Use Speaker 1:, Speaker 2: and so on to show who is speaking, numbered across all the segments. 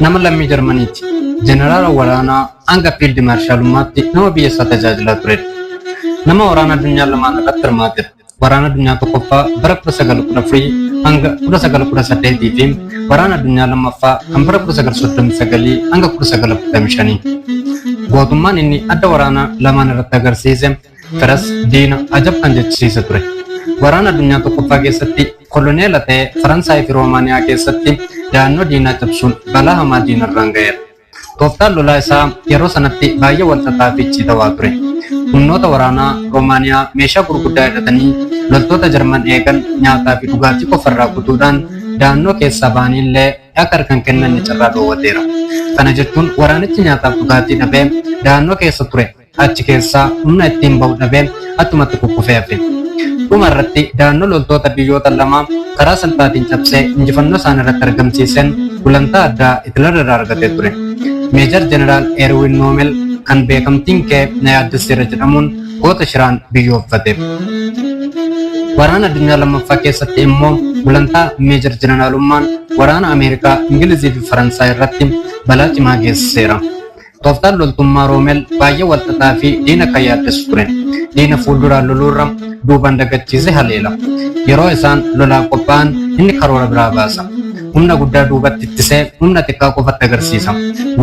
Speaker 1: nama lammii Jarmaniiti. Jeneraala waraanaa hanga fiild maarshaalummaatti nama biyya isaa tajaajilaa turedha. Nama waraana addunyaa lamaan irratti hirmaatedha. Waraana addunyaa tokkoffaa bara 1914 hanga 1918 fi waraana addunyaa lammaffaa kan bara 1939 hanga 1945. Gootummaan inni adda waraanaa lamaan irratti agarsiise firas diina ajab kan jechisiise ture. Waraana addunyaa tokkoffaa keessatti koloneela ta'ee Faransaay fi Roomaaniyaa keessatti da'annoo diinaa cabsuun balaa hamaa diinarraan ga'eera. Tooftaan lolaa isaa yeroo sanatti baay'ee walxaxaa fi icciitawaa ture. Humnoota waraanaa Roomaaniyaa meeshaa gurguddaa hidhatanii loltoota Jarman eegan nyaataa fi dhugaatii qofarraa kutuudhaan da'annoo keessaa ba'anii illee akka harka hin kennanne carraa dhoowwateera. Kana jechuun waraanichi nyaataaf dhugaatii dhabee da'annoo keessa ture achi keessaa humna ittiin ba'u dhabee achumatti kukkufee hafe. Dhuma irratti da'annoo loltoota biyyoota lamaa karaa salphaatiin cabsee injifannoo isaan irratti argamsiiseen gulantaa addaa Hitler irraa argatee ture. Meejar Jeneraal Erwin Rommel kan beekamtiin kee na yaaddesseera jedhamuun goota shiraan biyyoofate. Waraana addunyaa lammaffaa keessatti immoo gulantaa Meejar Jeneraalummaan waraana Ameerikaa, Ingilizii fi Faransaay irratti balaa cimaa geessiseera. Tooftaan loltummaa Roomel baay'ee walxaxaa fi diina kan yaaddessu ture. Diina fuulduraan loluurra duubaan dagachiisee haleela. Yeroo isaan lolaaf qophaa'an inni karoora biraa baasa. Humna guddaa duubatti ittisee humna xiqqaa qofatti agarsiisa.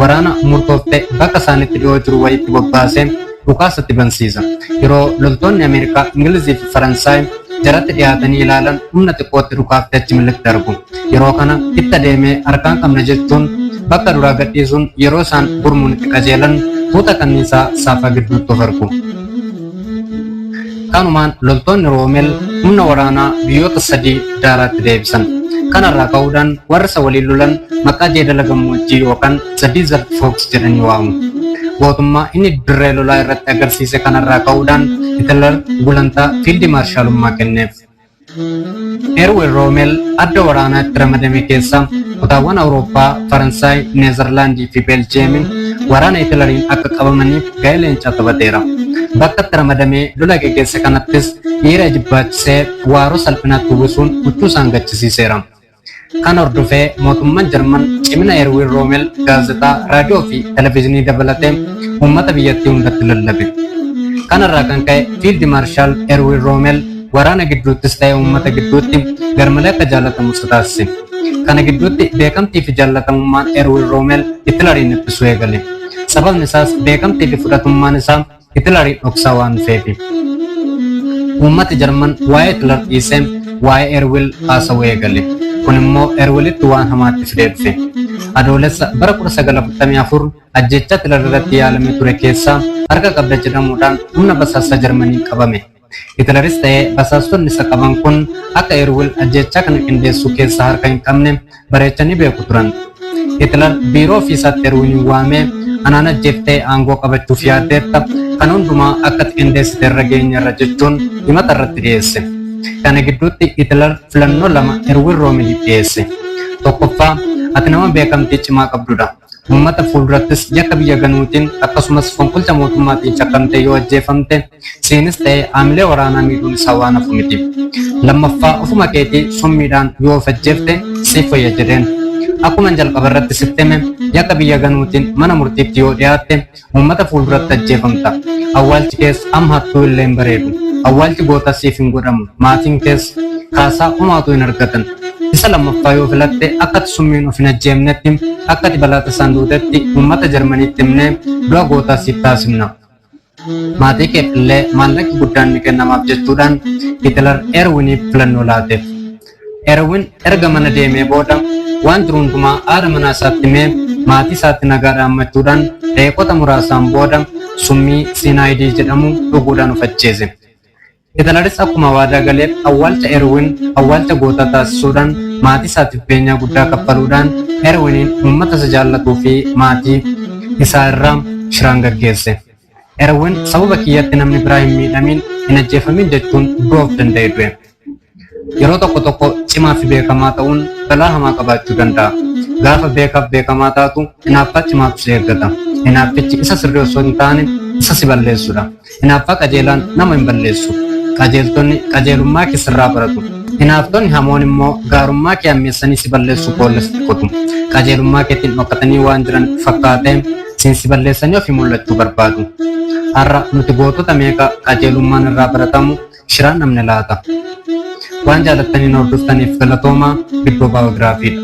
Speaker 1: Waraana murtoofte bakka isaanitti dhiyoo jiru wayitti bobbaasee dhukaasatti bansiisa. Yeroo loltoonni Ameerikaa, Ingilizii fi Faransaay jaratti dhiyaatanii ilaalan humna xiqqootti dhukaaftee achi miliqxe argu. Yeroo kana itti adeemee harkaan qabna jechuun bakka duraa gadhiisuun yeroo isaan gurmuun itti qajeelan tuuta kanniisaa saafaa gidduutti of argu. Kanumaan loltoonni Roomel humna waraanaa biyyoota sadii daaraatti deebisan. Kanarraa ka'uudhaan warra isa waliin lolan maqaa jeedala gammoojjii yookaan The Desert Fox jedhanii waamu. Gootummaa inni dirree lolaa irratti agarsiise kanarraa ka'uudhaan Hitler gulantaa fiildi maarshaalummaa kenneef. Erwin Roomel adda waraanaa itti ramadame keessa kutaawwan Awurooppaa, Faransaay, Neezerlaandii fi Beeljiyeemiin waraana Hitleriin akka qabamaniif ga'ee leencaa taphateera. Bakka itti ramadamee lola geggeesse kanattis dhiira jibbaachisee waaroo salphinaatti uwwisuun huccuu isaan gachisiiseera. Kana hordofee mootummaan Jarman cimina Erwin Roomel gaazexaa, raadiyoo fi televezyiinii dabalatee uummata biyyattii hundatti lallabe. Kanarraa kan ka'e Fiild Maarshaal Erwin Roomel waraana gidduuttis ta'e uummata gidduutti garmalee akka jaallatamu isa taasise. Kana gidduutti beekamtii fi jaallatamummaan Erwin Roomel Hitleriin dhiphisuu eegale. Sababni isaas beekamtii fi fudhatummaan isaa Hitleriin dhoksaa waan dhufeefi. Uummati Jarman waa'ee Hitler dhiisee waa'ee Erwin haasawuu eegale. Kun immoo Erwinitti waan hamaatti fidee dhufe. Adoolessa bara 1944 ajjeechaa Hitler irratti yaalamee ture keessaa harka qabda jedhamuudhaan humna basaasaa Jarmaniin qabame. Hitleris ta'ee basaastonni isa qaban kun akka Erwin ajjeechaa kana qindeessuu keessaa harka hin qabne bareechanii beeku turan. Hitler biiroo ofiisaatti Erwinin waamee anaan ajjeeftee aangoo qabachuuf yaaddeetta kan hundumaa akka qindeessite irra geenyerra jechuun himata irratti dhiyeesse. Kana gidduutti Hitler filannoo lama Erwin Roomeliif dhiyeesse. Tokkoffaa, ati nama beekamtii cimaa qabdudha. Uummata fuuldurattis yakka biyya ganuutiin akkasumas fonqolcha mootummaatiin shakkamtee yoo ajjeefamte siinis ta'e haamilee waraanaa miidhuun isaa waan hafu miti. Lammaffaa, ofuma keetii summiidhaan yoo of ajjeefte siif wayya jedheen. Akkuma jalqaba irratti sitti hime yakka biyya ganuutiin mana murtiitti yoo dhiyaatte uummata fuulduratti ajjeefamta. Awwaalchi kees amma hattuu illee hin bareedu. Awwaalchi goota siif hin godhamu. Maatiin kees kaasaa homaatu hin argatan. Isa lammaffaa yoo filatte akka ati summiin of hin ajjeemnetti akka ati balaa tasaan duutetti uummata Jarmaniitti himnee du'a gootaa siif taasifna. Maatii keef illee maallaqni guddaan ni kennamaaf jechuudhaan Hitler Erwiniif filannoo laateef. Erwin erga mana deemee booda waan jiru hundumaa haadha manaa isaatti himee maatii isaatti nagaa dhaammachuudhaan daqiiqota muraasaan booda summii siinaayidii jedhamu dhuguudhaan of ajjeese. Hitleris akkuma waadaa galeef awwaalcha Erwin awwaalcha gootaa taasisuudhaan maatii isaatiif beenyaa guddaa kaffaluudhaan Erwiniin uummata isa jaallatuu fi maatii isaa irraa shiraan gaggeesse. Erwin sababa kiyyatti namni biraa hin miidhamiin hin ajjeefamin jechuun du'a of danda'e du'e. Yeroo tokko tokko cimaa fi beekamaa ta'uun balaa hamaa qabaachuu danda'a. Gaafa beekaaf beekamaa taatu hinaaffaa cimaatu si eeggata. Hinaaffichi isa sirrii osoo hin taane isa si balleessudha. Hinaaffaa qajeelaan nama hin balleessu. Qajeeltonni qajeelummaa kee sirraa baratu. Hinaaftonni hamoon immoo gaarummaa kee hammeessanii si balleessuuf boolla sitti qotu. Qajeelummaa keetiin dhokatanii waan jiran fakkaatee siin si balleessanii ofii mul'achuu barbaadu. Har'a nuti gootota meeqa qajeelummaan irraa baratamu shiraan dhabne laata? Waan jaalattanii na hordoftaniif galatoomaa. Biddoo Baayogiraafiidha.